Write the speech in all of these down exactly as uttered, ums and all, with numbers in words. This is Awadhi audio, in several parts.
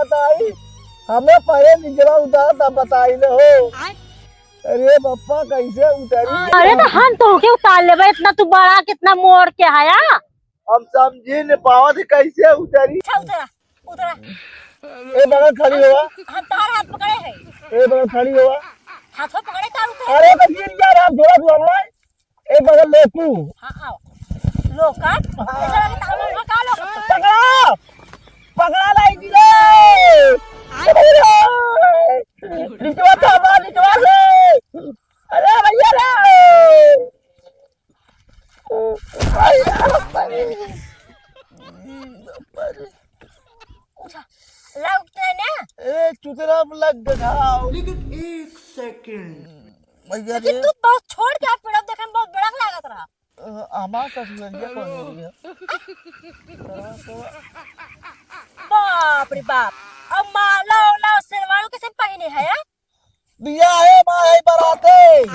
बताई, हमें पहले निचवा उतार तब बताई न हो। आय। अरे बप्पा, कैसे उतारी? अरे तो हम तोहके उतार लेबे, इतना तू बड़ा, कितना मोड़ के हया। हम समझी न पावत ही, कैसे उतारी? अच्छा, उतरा, उतरा। ए बगल खड़ी होवा। हम तोहार हाथ पकड़े है। ए बगल खड़ी होवा। हाथों पकड़े का उतरा? अरे तो गिर जा रहा, थोड़ा सा हमारे। ए बगल लोकू। हाँ, आओ। लोकट? हाँ। ऐसा लगे तो हम लोग का लोकट? पकड़ा! पकड़ा नहीं गिरे! निचवा था, बा, निचवा से! अरे भैया रे! भैया, भैया। उठा, लग उठा ना। ए, चुतरा में लग गया। लेकिन एक सेकंड। भैया लेकिन रे। तू बहुत छोड़ के हाथ पीड़ा देखे में बहुत बड़क लागत रहा। अ, हमार ससुरलिया कौन हो गया? बाप रे बाप। अब माला ओला शेरवानी कैसे पहने है, आ? बियाहे माँ है बराते।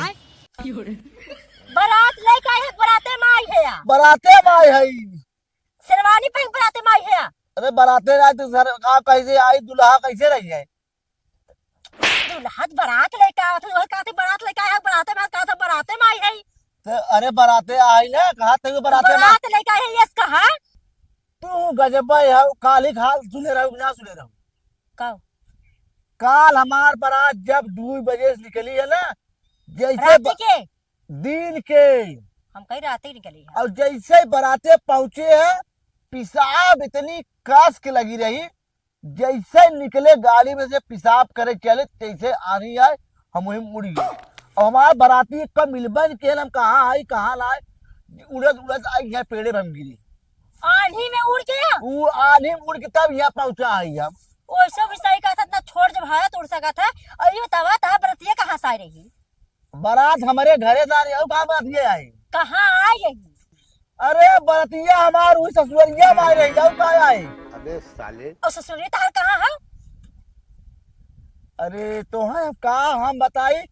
बारात लेके आई है, बराते में आई है, आ? बराते में आई है। शेरवानी पहन के बराते में आई है, आ? अरे बराते आई तो सर, का कैसे आई, दुल्हा कैसे रही है? दुल्हा त बरात लेके आवत है, वही कहते बरात लेके आया, बराते में कहते बराते में आई है। तो अरे बराते आई ना, कहा थे बराते में। बरात लेके आई है, यस कहा। तू गजब है, काल ही हाल सुने रहो, ना सुने रहो। का? काल हमार बरात जब दो बजे से निकली है ना, जैसे रात ब-, के? दिन के। हम कहीं रात ही निकली है। और जैसे बराते पहुंचे हैं, पेशाब इतनी कस के लगी रही, जैसे निकले गाड़ी में से पेशाब करे चले, तैसे आनी आए, हम वहीं मुड़ गए। और हमार बराती कब मिलबे न के, हम कहाँ आई, कहाँ ना आई, उड़त उड़त आई, यहाँ पेड़े पर हम गिरी। आन्ही में उड़ के? वो आन्ही में उड़ के तब यहाँ पहुँचा आई हम। ओइसे भी सही कहत है, इतना छोट जब हालत उड़ सकत है। और ये बतावा, तहार बरतिया कहाँ से आई रही? बारात हमरे घरे से आ रही है, कहाँ बारात ये आई? कहाँ आई रही? अरे बरतिया हमार हुई ससुररिया में आई रही, जाऊ का आई? अबे साले। और ससुररिया तहार कहाँ है? अरे तो है का हम बताई,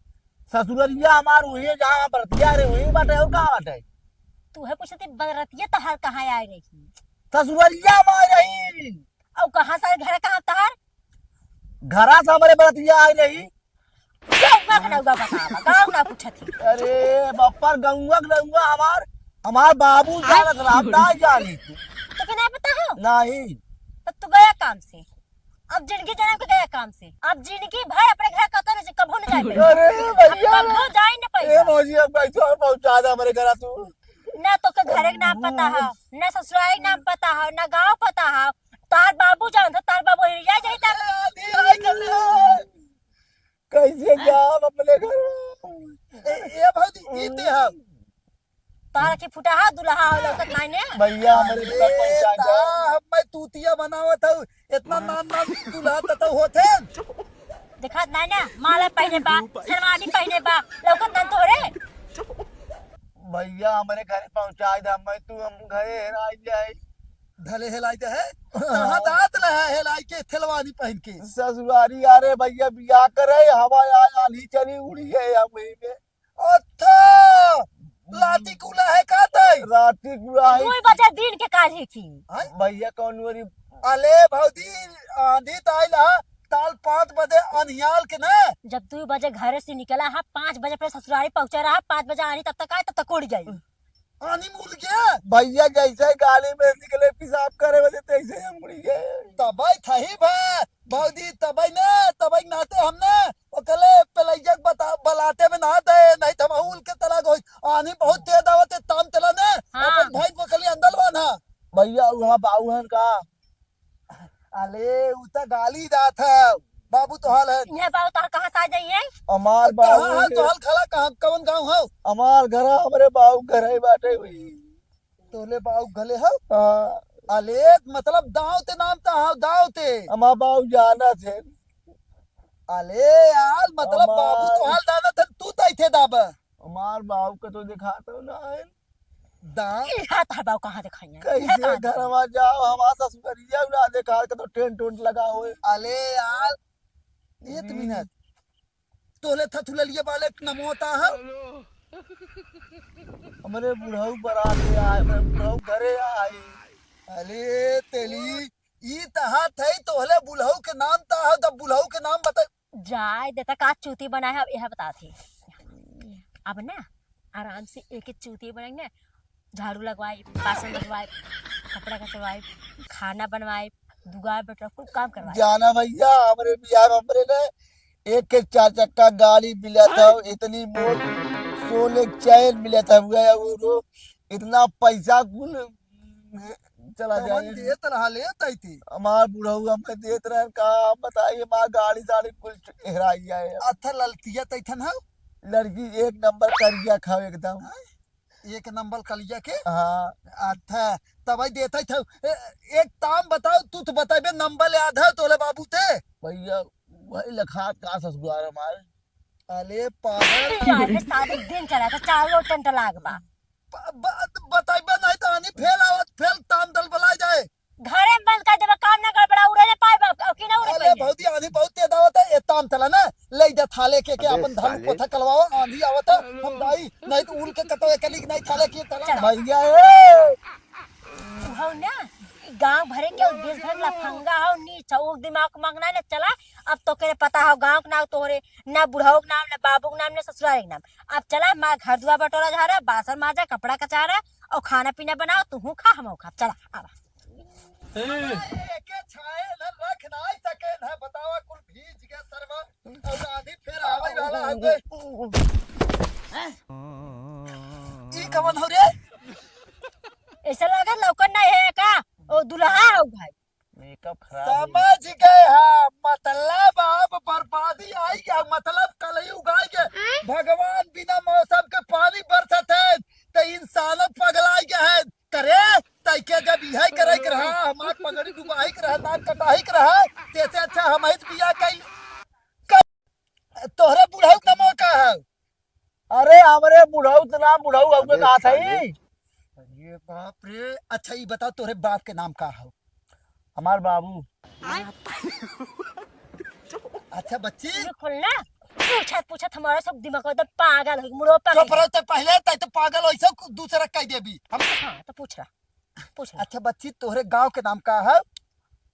ससुररिया हमार हुई है, जहाँ बरतिया रे हुई बाटे, और का बाटे? तू है पूछती बरतिया तहार कहाँ आई रही? ससुररिया में आई रही। और कहाँ से घर कहाँ तहार? घरा से हमरे बरतिया आई रही। गौवा के नौवा बतावा, गाँव ना पूछत ही। अरे बप्पर, गौवा के नौवा हमार, हमार बाबू जानत रहा, हम ना जानी। तो के नहीं पता हो? नहीं। तब तू गया काम से। अब जिंदगी जन्म के गया काम से। अब जिंदगी भर अपने घर कतो नहीं, कभो नहीं जाए। अरे भैया। कभो जाए न पाई। ए भौजी, अब कैसे और पहुंचा दे हमरे घर तू? ना तो के घरे के नाम पता हो, ना ससुराल के नाम पता हो, ना गाँव पता हो। तार बाबू जानत हो, तार बाबू हिरिया जाई तार। अरे, अरे, अरे, अरे। कैसे जाब अपने घर? ए, ए भौजी, ई ते ह। तारा के फुटाहा दुल्हा हो लौकत नाई ने। भैया, हमरे अरे, दुल्हा पहुंचा ता दे। हम्मे तूतिया बनावत हऊ, इतना नान नान दुल्हा त तऊ होथे। देखात नाई ना, माला पहने बा, शेरवानी पहने बा, लौकत ना तोरे। भैया, हमरे घरे पहुंचा दे, हम्मे तू हम घरे हेराई जाई। धले हेलाई दे है? हाँ। कहाँ जात रहा हेलाई के थेलवानी पहन के? ससुरारी, अरे भैया, बियाह करे, हवा आय, आन्ही चली, उड़ी है हम वहीं पे। अच्छा, लाती कुला है का तई? राती कुला है। दो बजे दिन के काल है की। हैं? भैया, कौन ओरी? अले भौजी, आंधी त आइल हा, काल पाँच बजे अनियाल के ना। जब दो बजे घरे से निकला हा, पाँच बजे अपने ससुरारी पहुंचा रहा, पाँच बजे आनी तब तक आए, तब तक उड़ गई। आनी मुड़ गया। भैया जैसे ही गाड़ी में निकले पेशाब करे बजे तैसे ही हम उड़ गए। तबई थही भा, भौजी तबई ने, तबई नाते हमने ओकले पेलैया के बता, बलाते में ना दे, नहीं तो हम उल के तला गोई। आनी बहुत तेज आवत है, ताम तला ने, हाँ। अपन भाई पकड़ ले अंदर बांधा। भैया, वहाँ बाऊ हन का? अले, उ त गाली जात है। बाबू तोहार है। इहे बाऊ तोहार कहाँ से आ जाई है? हमार कहाँ बाऊ है के तोहार खला, कहाँ, कवन गाँव हो? हमार घर, हमरे बाऊ घर है बाटे हुई। तोले बाऊ गले हो? हाँ। अले, मतलब दाव ते नाम ता हो, दाव ते। हमार बाऊ जाना थे। अले यार, मतलब हमार बाबू तोहार जाना थे, तू तई थे दाब। हमार बाऊ का तो दिखाता ना है। दाव? ई हाथ है बाऊ कहाँ दिखाई है? कैसे इहे कहाँ दिखाई है? घरवा जाओ, हमार ससुररिया उड़ा दे, कहाँ के तो टेंट उंट लगा होए। अले यार, एक हम्म। मिनट। तोले थथुललिया बाले नमोता है। हमरे बुढ़ऊ बराते आए, हमरे बुढ़ऊ घरे आए। अले तेली, ई तहा थई तोहले बुढ़ऊ के नाम देता का चूती बनाए है, यह बताते। अब ना आराम से एक एक चूती बनाएंगे, झाड़ू लगवाई, बासन लगवाई, कपड़ा कचवाई, खाना बनवाई, दुआर बटोर, कुल काम करवाई। जाना भैया, हमरे बियाह में हमरे ने एक एक चार चक्का गाड़ी मिला था, इतनी मोट सोने के चैन मिला था हुआ है, वो रो-, इतना पैसा कुल चला कौन जाए। देत रहा, लेत आई थी? हमार बुढ़ऊ हमें देत रहे, का बताइए, हमार गाड़ी साड़ी कुल हेराई है। अच्छा, ललतिया तैथन है? लड़की एक नंबर करिया खाओ एकदम। हाँ? एक नंबर कलिया के? हाँ। अच्छा, तब आई देत आई था। ए, एक ताम बताओ, तू तो बताइबे, नंबर याद है तोले बाबू ते? भैया, वही लखात का ससुराल हमारे। अरे पागल। तू आज सारी दिन चला था, चारों टंट लाग बा। ब-, ब-, बताइबे नहीं तो आनी फेल आवत, फेल ताम दल बलाई जाए। घरे में बंद कर देबा, काम ना गड़बड़ा, उड़े ना पाइबा, अब की ना उड़े अरे पाइबा। भौजी, आनी बहुत तेज आवत है, ये ताम चला ना, ले जा थाले के, के अबे अपन धान साले। पोथा कलवाओ, आंधी आवत है, हम दाई, नहीं तो उल के कटो एकली, नहीं थाले के तला। चल। भैया, ए! तू हौ ना, गांव भरे के देश भर लफंगा हौ, नीच हौ, उ दिमाग मांगना ना चला। अब तो के पता हौ गांव के नाम तोहरे, ना बुढ़ऊ के नाम, ना बाबू के नाम, ना ससुराल के नाम। अब चला, माँ घर दुआर बटोरा झारा, बासन माजा, कपड़ा कचारा, और खाना पीना बनाओ, तू खा, हम खा, चला, आवा। ए। एके छाए न रख नाई सके न, बतावा कुल भीज गया सरवा, और आधी फेर आवे वाला हवे। ई कवन हो रे? ऐसा लगा लौकन नहीं है का? ओ दुल्हा हो भाई। मेकअप खराब हो गया। समझ गए हम, मतलब अब बर्बादी आई गया, मतलब कलयुग आई गया। भगवान बिना मौसम के पानी बरसत है, तो इंसानों पगला गया है। करे, तैके जब इहे करे के रहा, हमार पगड़ी डुबाई के रहा, नाक कटाई के रहा, तेसे अच्छा हम ही बियाह कइल। क-, तोहरे बुढ़ऊ के नाम का है? अरे, हमरे बुढ़ऊ के नाम बुढ़ऊ हउवे अबे कहा था साले। ही। अरे बाप रे, अच्छा ई बताओ, तोहरे बाप के नाम का है? हमार बाबू। अच्छा बच्ची। ये खोल ना, पूछत पूछत हमारा सब दिमाग एकदम पागल हो गया, मुड़ो पागल। चुप रहो, ते पहले तै तो पागल वैसे दूसरा कह देबी। हम हाँ, तो पूछ रहा। पूछ ले। अच्छा बच्ची, तोहरे गांव के नाम का है?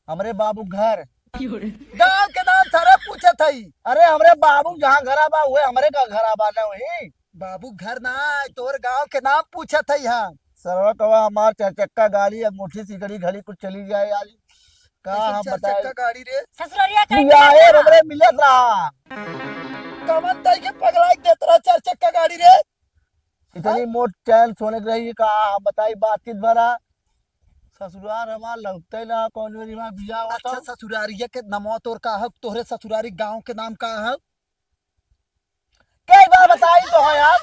हमरे बाबू घर। गांव के नाम सारे पूछत हई। अरे हमरे बाबू जहाँ घरा बा, उहे हमरे का घरा बा ना वही। बाबू घर ना, तोर गांव के नाम पूछत हई हम। सरवा कवा हमार चार चक्का गाड़ी या मोटरसाइकिल घड़ी कुछ चली जाए आज। का कैसे हम चार बताए? चक्का गाड़ी रे? ससुररिया का बियाहे मिलत रहा। हमरे मिलत रहा। कवन तई के पगलाई देत रहा चार चक्का गाड़ी रे? इतनी हाँ? मोट चैन सोने के रही का हम बताई बातचीत भरा। ससुरार हमार लगते ना कौन मेरी माँ बिया होता। अच्छा ससुरारिया के नमो तोर का है? तोहरे ससुरारी गांव के नाम का है? कई बार बताई तो है यार।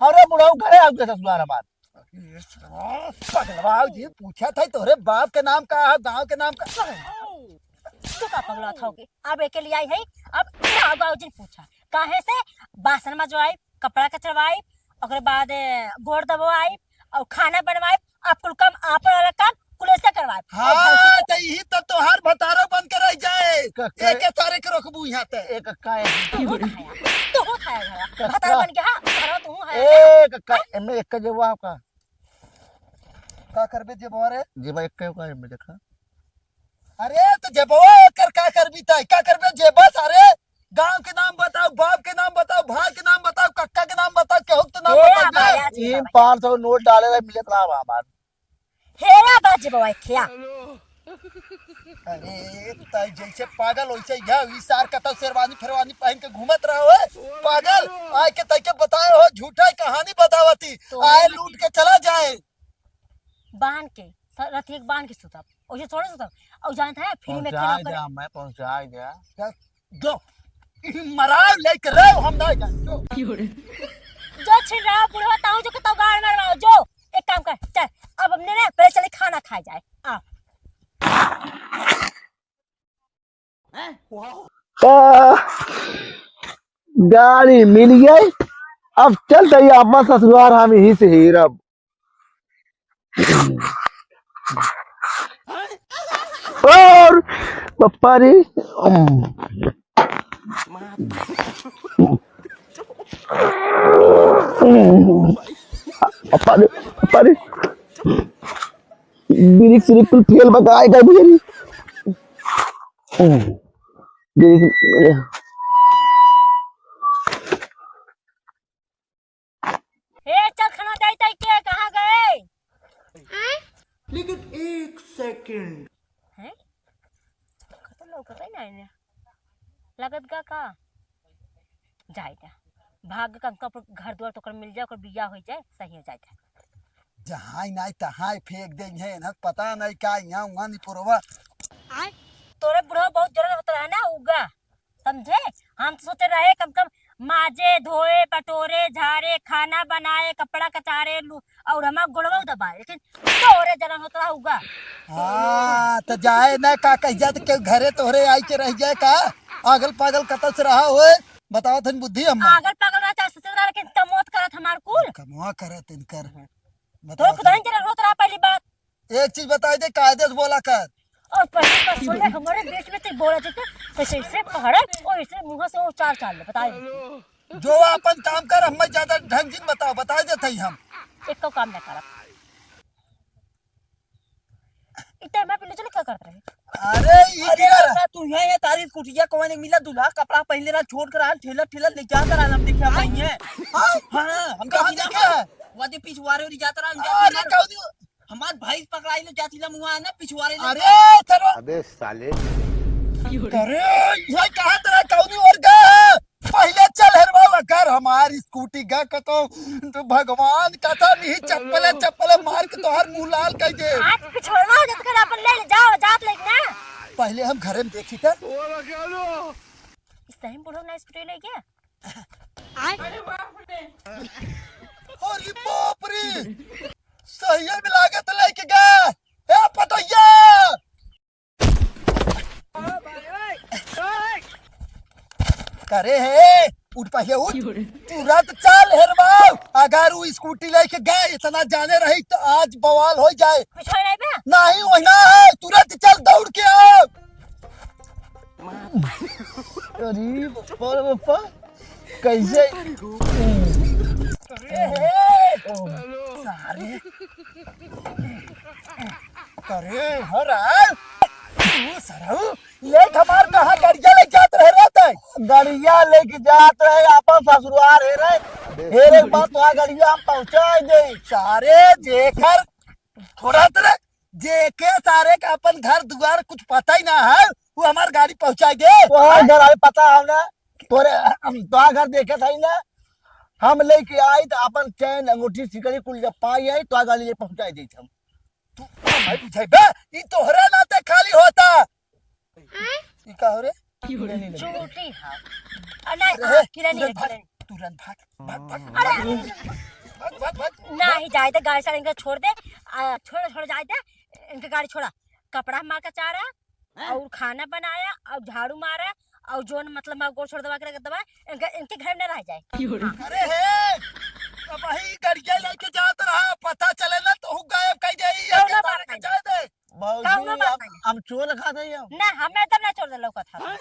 हमरे बुढ़ऊ घरे आउ के ससुरार हमार। अरे साला, पगलवा जी पूछत है तोहरे बाप के नाम का है, गांव के नाम का? तू का पगला था के? अब एके लिए आई है, अब गाँव गाँव जिन पूछा। काहे से बासन मजवाई, कपड़ा कचरवाई, ओकरे बाद, ए, गोड़ दबवाई और खाना बनवाई, आप कुल काम, आपन वाला काम कुल से करवाई। और हाँ, भैंसी तो यही तो तोहार भतारो बन के रह जाए। क-, क-, एके सारे के रोकबू यहाँ ते। ए कक्का, ए तू हूँ खाया, तू हूँ खाया घरा। कक्का। भतारो बन के, हाँ, भतारो तू हूँ खाया। ए कक्का, हाँ? एमे एक का जेबा का? का करबे जेबवा रे? जेबा एक का एमे देखा। अरे तो जेबवा एकर का करबी तय? का करबे जेबा सारे? गांव के नाम बताओ, बाप के नाम बताओ, भाई के नाम बताओ, कक्का के नाम बताओ, केहू के नाम ए, बताओ बे। आबाया जी, ई बाबा। पाँच सौ नोट डाले रहे, मिलत रहा हमार। हेरा बा जेबवा खिया। अरे, तय जैसे पागल वैसे यह, ई सार का तो शेरवानी फेरवानी पहन के घूमत रहा हो, पागल। आए के तय के बताए हो, झूठा ही कहानी बतावती। तो आए लूट के चला जाए। बांध के, स-, रतिया के बांध के सुतब। ओइसे थोड़े सुतब। और जानत है, फ्री में पहुंचाए खाना दे, करे। हमें पहुंचाए दे। क्या? जो। मराव लेके रहो, हम ना जाए, जो। जो छिन रहा बुढ़वा, ताऊ जो के तो गाड़ मरवाओ, जो। एक काम कर, चल, अब हमने ना, पहले चले खाना खाए जाए। आ। आ, गाड़ी मिल गई। अब चल तई आपन ससुरार, हम यहीं से हेरब। और पप्पा रे, पप्पा रे, पप्पा रे। बिरिक सिरिक कुल फेल बा, का बिरिक। बिरिक, नहीं, नहीं, नहीं। लगत गा का? जाए दे। भाग कम से कम घर दुआर तो ओकर मिल जाए, ओकर बियाह हो जाए, सही हो जाए दे। जहाँ ही नाई तहाँ ही फेंक दे हैं, इन्हें पता नहीं का यहाँ वहाँ निपुरवा। तोरे बुढ़वा बहुत जलन होत रहा ना, उगा, समझे? हम तो सोचे रहे कम से कम माजे, धोए, बटोरे, झारे, खाना बनाए, कपड़ा कचारे, लू-, और हमार गोड़वा दबाए, लेकिन तोरे जलन होत रहा, उगा। हाँ, तो जाए ना का कह जात के घरे तोहरे आई के रह जाए का? अगल पागल कतस रहा होए, बताओ थन बुद्धि हम। अगल पागल रहा चाहे ससुर रहा, लेकिन कमोत करत हमार कुल। कमवा करत इनकर। बताओ तोरे खुद थन। ही जलन होत रहा पहली बात। एक चीज बताई दे, कायदे से बोला कर। और पहले का सुन ले, हमारे बीच में तू बोला जैसे, तो जैसे पहाड़ है, और इसे मुंह से वो चाल चाल ले, बताई। जो अपन काम कर, हमें ज्यादा ढंग से बताओ, बताई देते ही हम। एक को काम ना करब। इतना मैं पहले चले क्या करत रहे? अरे, ये अरे, क्या? मैं तू यहाँ ये तारीफ कुटिया कौन एक मिला दूल्हा कपड़ा पहले रहा, छोड़ कर आल, ठेला, ठेला ले जाता रहा, हम देखा भाई है। हाँ? हाँ, हम कहाँ देखा देखा? है? वो दे पिछवारे उड़ी जाता रहा, हम अरे, जाता रहा। कौन? हमार भैंस पकड़ाई ले जाती ला मुआ ना पिछवारे ले। अरे, तेरा अबे साले। अरे, ये कहाँ तेरा कौनी और गया? पहले चल हेरवा कर हमार स्कूटी गा कतो, तो भगवान कथा नहीं चप्पले चप्पले मार के तोहर मुंह लाल कर दे। आज पिछवाड़ा हो जात कर अपन ले ले जाओ, जात लेके ना। पहले हम घरे में देखी था। सही में बुढ़ऊ ना स्कूटी ले गया? आय। अरे बाप रे। सही में लागत लेके गए। ए पतोहिया। करे है, उठ पहिले उठ। तुरंत चल हेरवाओ। अगर वो स्कूटी लेके गए, इतना जाने रही तो आज बवाल हो जाए। कुछ हो नहीं बे? नहीं, वही ना है, तुरंत चल दौड़ के आओ। अरे बापा रे बापा, कैसे? अरे हे, सारे। अरे हरा, तू सरऊ, ये हमार कहाँ गड़िया ले जात रहे रहते? गड़िया लेके जात रहे, आपन ससुरार है रे। हे रे बात, तो गड़िया हम पहुँचा दे। सारे जेकर थोड़ा तेरे जेके सारे का अपन घर दुआर कुछ पता ही ना है, वो हमार गाड़ी पहुँचाई दे। तोहार घर आवे पता है ना, तोरे, हम तोहार घर देखे था ही ना, हम लेके आई तो अपन चैन, अंगूठी, सिकड़ी कुल जब पाई आई तो गाड़ी ले पहुँचाई दी हम। तू भाई बुझाई बे, ई तोहरा नाते खाली होता। ई का हो रे? किरानी लगी। झूठी है। आ, नहीं, अरे, हाँ, किरानी है, तुरंत भाग, किरानी। तुरंत भाग, भाग, भाग, अरे, भाग, भाग, भाग। नहीं जाए दे, गाड़ी सारे इनका छोड़ दे। आ, छोड़, छोड़ जाए दे, इनके गाड़ी छोड़ा। कपड़ा हमार कचारा, हैं? और खाना बनाया, और झाड़ू मारा, और जोन मतलब मैं गोड़ छोड़ दबा के रख दबा, इनके, इनके घर में रह जाए। अरे हे, अब वही गड़िया लेके जात रहा, पता चले ना तो हु गायब कह जाई, कौनो बात नहीं। जाए दे। भौजी, कौनो बात हम, नहीं। हम चोर खा जाई हम। ना, हमें तब ना चोर लौकत है। हैं?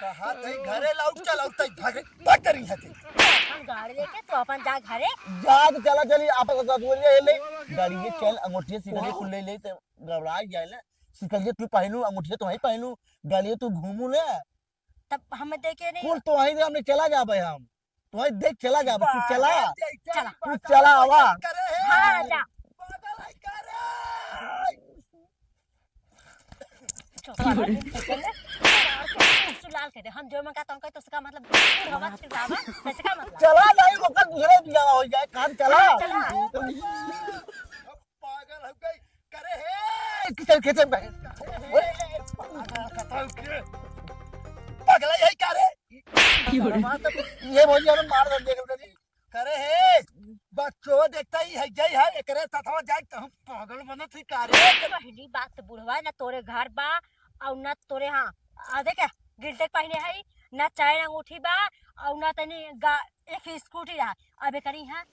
कहा थे घरे लौट चल, और तई भाग, भाग करी है ते। अपन गाड़ी लेके तू अपन जा घरे। जा तो चला चली, आप ससुरिया ये ले, गाड़ी के चैन, अंगूठिया, सिकड़िया कुल ले ले, ते घबरा जाए ना। सिकड़िया तू पहनू, अंगूठिया तो वहीं पहनू, गाड़िया तू घूमू ले। तब हम देखे नहीं। कुल तो वहीं दे, हमने चला जाबे हम। तो वहीं देख चला जाबे, तू चला। चला। तू चला आवा। हाँ, जा। चुप, चुप, चुप, लाल कह दे। हम जो मन का तंग करे, तो उसका मतलब, तू हवा चिल्लावा, तो इसका मतलब। चला नहीं, ओकर दूसरे बियाह हो जाए, काम चला। हाँ, चला। पागल हो गई, करे हे। किचन, किचन में। ओए, पागल खत्म के। पगला यही का रे? ये बोलिए, हमें मार दे, देख, देख। करे हे, बच्चो देखता ही है, जय है, एकरे साथवा जाए तो हम पागल बनत ही का रे? पहली बात तो बुढ़वा ना तोरे घर बा, और ना तोरे, हाँ, आ देख, गिल्टे पहने है, ना चैन अंगूठी बा, और ना तनी गा-, एक ही स्कूटी रहा। अब एकरी, हाँ,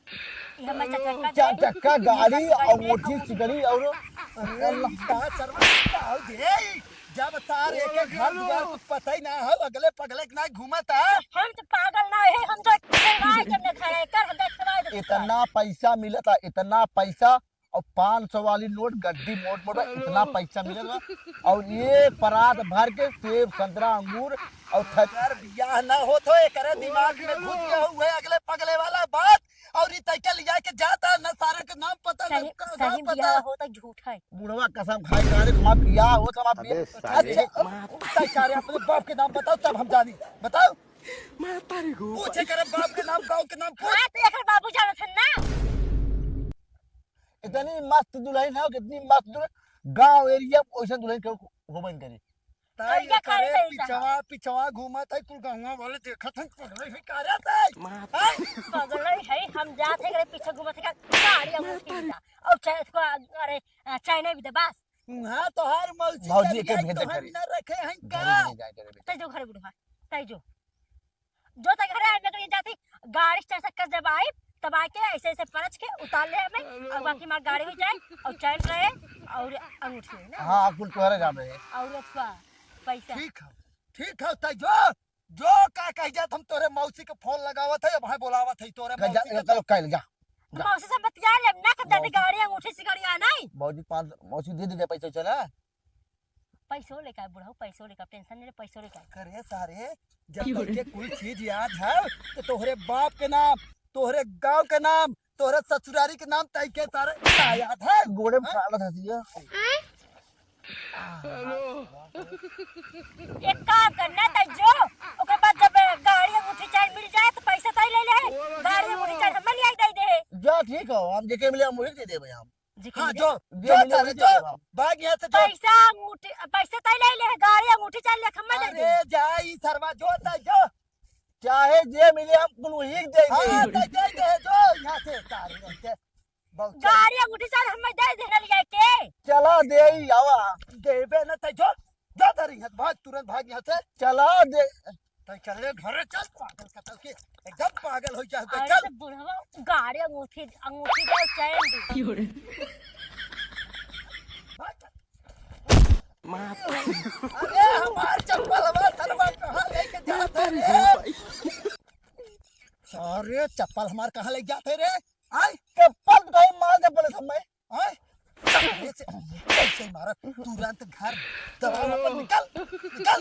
ये हमारे चचक्का चार दे, चक्का ये गाड़ी, हमारे अंगूठी, सिकड़ी और, अरे अल्लाह। का सरवा, का हो दे? जब तार एक एक घर दुआर कुछ पता ही ना हो, अगले पगले के ना घूमत है। हम तो पागल ना है, हम तो देखवाए के न खाए, कर हम देखवाए दे। इतना पैसा मिलता, इतना पैसा, और पाँच सौ वाली नोट गड्डी मोट मोट, इतना पैसा मिलता, और ये परात भर के सेब, संतरा, अंगूर और थ- अगर बियाह ना होत हो, एकरे दिमाग में घुस गया हुआ है अगले पगले वाला बात। और ई तैके लिया के जाता ना, सारे के नाम पता ना, सही, का नाम सही पता। बियाह होता झूठ है। बुढ़वा कसम खाए, सारे हमार बियाह होत, हमार अबे बियाह। सारे। अच्छा, तै सारे अपने बाप के नाम बताओ, तब हम जानी। बताओ। माता रे गो। पूछे करे बाप के नाम, गाँव के नाम पूछ। हाँ, तो एकर बाबू जानत हन ना। इतनी मस्त दुल्हन है, कितनी मस्त दुल्हन, गाँव area में वैसन दुल्हन केहू होबे न करी। ताई करिया करे करे तैसा। पिछवा, पिछवा घूमत है, कुल गहुआ वाले देखत हैं, पगलई है का रे ताई? माँ। हैं? पगलई है, हम जात है, करे पीछे घूमत है, का गाड़ी अंगूठी भी दा। और चाहे इसको, अरे, अ, चाहे नहीं भी दे, बस। हाँ, तोहार मौसी भौजी करिया के भेज दे तोहर घरे। ना रखे हैं घरे का? ले जाए घरे बेटा। तै जो घरे बुढ़वा, तै जो। जो तक घरे आए, मैं तो ये जाती, गाड़ी से चार चक्का जब आई, तब आके ऐसे ऐसे परच के उतार ले हमें, और बाकी हमार गाड़ी भी जाए, और चैन रहे, और अंगूठी रहे ना। हाँ, कुल तोहरे नाम रहे। और उसका पैसा। ठीक है, ठीक है, तै जो, जो का कह जात, हम तोरे मौसी के फोन लगावत है, अब है बोलावत है तोरे कह जा, मौसी के। चलो, कह ले, जा, जा। मौसी से बतिया ले, ना कब जाते मौसी। गाड़ी अंगूठी सिकड़िया नहीं। मौसी पाँच, मौसी दे दे पैसा, चला। पैसो लेके आए बुढ़ऊ, पैसो लेके आए, tension नहीं ले, पैसो लेके आए। करे सारे, जब तक के कोई चीज याद है, तो तोहरे बाप के नाम, तोहरे गांव के नाम, तोहरे ससुरारी के नाम तय के सारे का याद है? गोड़े में हाँ? फाड़त हंसी है। एक काम करना तय जो, ओकर बाद जब गाड़ी अंगूठी चार मिल जाए, तो पैसा तय ले ले है, गाड़ी अंगूठी चार हमें ले आई दे दे। जा ठीक हो, हम जेके मिले हम वही दे देबे हम। जेके हाँ, मिले। जो, जे जो मिले तारे, वही जो, दे देबे हम। भाग यहाँ से, जो। पैसा अंगूठी, पैसा तय ले ले है, गाड़ी अंगूठी चार ले हमें दे दे। अरे, जा, ई सरवा, जो, ताई, जो। चाहे जे मिले, हम कुल वही दे हाँ, दे। ताई, दे दे, जो, यहाँ से, तारे, यहाँ से। बहुत चल। गाड़ी अंगूठी चार हमें दे दे, ले जाके। चला दे, ई आवा। देबे न, ताई, जो, जो, तारे, यहाँ से भाग, तुरंत भाग यहाँ से। चला दे। ताई, चल रे, घरे चल, पागल कतल के, एकदम पागल हो जाए, अरे चल। तो बुढ़वा, गाड़ी अंगूठी, अंगूठी दे, चैन दे। भाग, चल। माँ। अरे, हमार चप्पल, हमार थलवा कहाँ लेके जात है रे? अरे, चप्पल हमार कहाँ लेके जात है रे? आय? चप्पल तो कहीं मार दे पड़े समय। आय? चप्पल से, कैसे मारा? तुरंत घर दौड़ा पर निकल, निकल।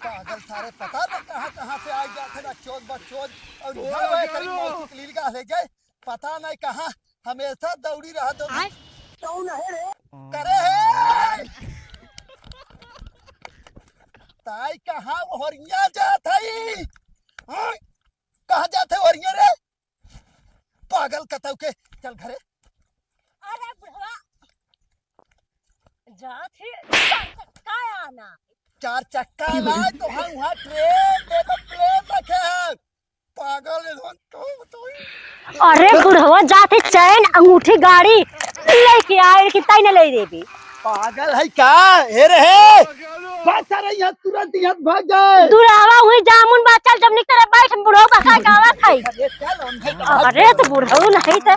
पागल सारे, पता ना कहाँ, कहाँ से आ जात है ना, चोद बचोद। और यहाँ वह करीब मौसी के लील का ले जाए। पता नहीं कहाँ हमेशा दौड़ी रहा तो। आय? कौन है रे? करे है। ताई कहाँ ओहरिया जात है? हाँ? कहाँ जात है ओहरिया रे? पागल कतौ के। चल घरे। अरे बुढ़वा, जात है चार चक्का आना। चार चक्का लाए तो हम वहाँ ट्रेन में तो प्लेन रखे हैं। पागल है, हम तो बताई। अरे बुढ़वा जात है चैन, अंगूठी, गाड़ी लेके आए कि तई न ले देबे। पागल है का? हे रे हे। बात कर रही है तुरंत यहाँ भाग जाए। दुरावा हुई जामुन बा, चल जब निकले बैठ बुढ़ऊ का खाए गावा खाई। अरे चल, हम है तो अरे तो बुढ़ऊ नहीं तो